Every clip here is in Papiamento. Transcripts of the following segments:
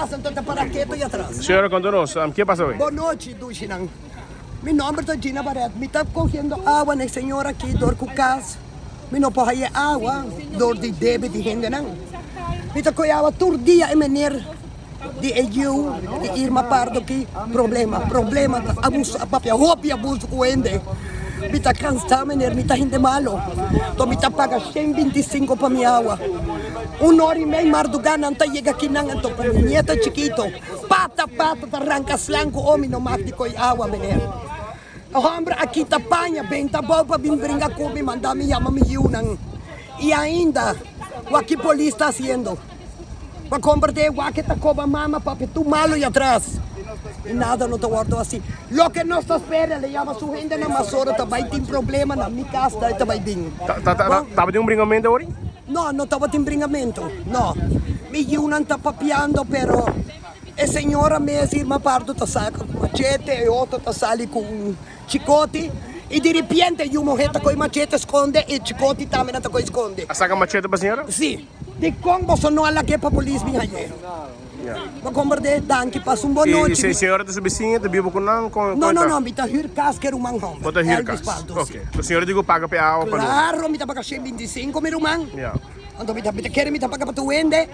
kas anto ta para keto i atras. Señora konta nos, ke pasa hoy? Bon nochi dushinan. Mi nomber ta Gina Barret. Mi ta kohiendo awa na e señor aki dor ku kas. Mi no por haye awa dor di debe di hendenan. Mi ta kohe awa tur dia e meneer di e yiu di Irma Pardo ki problema, problema ta abuso a papia hopi abuso ku hende. Mi ta kansa meneer, mi ta hende malo. To mi ta paga 125 pa mi awa. Un ora y mei marduga nan ta yega kinan anto ku mi nieta chikito pata pata ta ranka slan ku omi no mag di kohe awa meneer. E homber a kita paña benta abou pa bin bringa ku mi, manda mi yama mi yiunan. I ainda, wak ki polis ta hasiendo? Pa komprende wak e ta koba mama, papia tur malu i atras. I nada no ta wordo hasi. Loke nos ta spera, el a yama su hendenan, mas ora ta bai tin problema na mi kas ta e ta bai bin. Tabatin un bringamento awor? No, no tabatin bringamento, no. Mi yiunan ta papiando, pero. E señora mes Irma Pardo ta saca cu machete, e otro ta sali cu un chicoti y di ripiente yu muher ta coge machete sconde y chicoti tambe nan ta coge sconde. A saca machete pa señora? Si. Dicon boso no a lag'e pa polis bin haye? Bo comprende? Danki, pasa un bon nochi. Y señora ta su bisiña, ta biba cu nan? Con No, no, no, mi ta huur cas cu e ruman homber. Bo ta huur Elvis cas? Pardo, si. Ok. Señora di cu paga pa e awa pa luna? Claro, mi ta paga 125 mi ruman. Ya. Anto mi ta kere mi ta paga pa tur hende,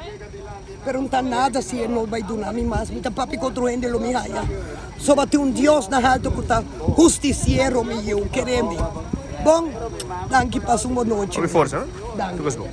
pero no ta nada si e no bai duna mi mas. Mi ta papia ku otro hende lo mi haya. Soba tin un Dios na haltu ku ta hustisiero mi yiu, kere mi. Bon, danki, pasa un bon nochi. Hopi forsa, no? Danki. Tur kos bon.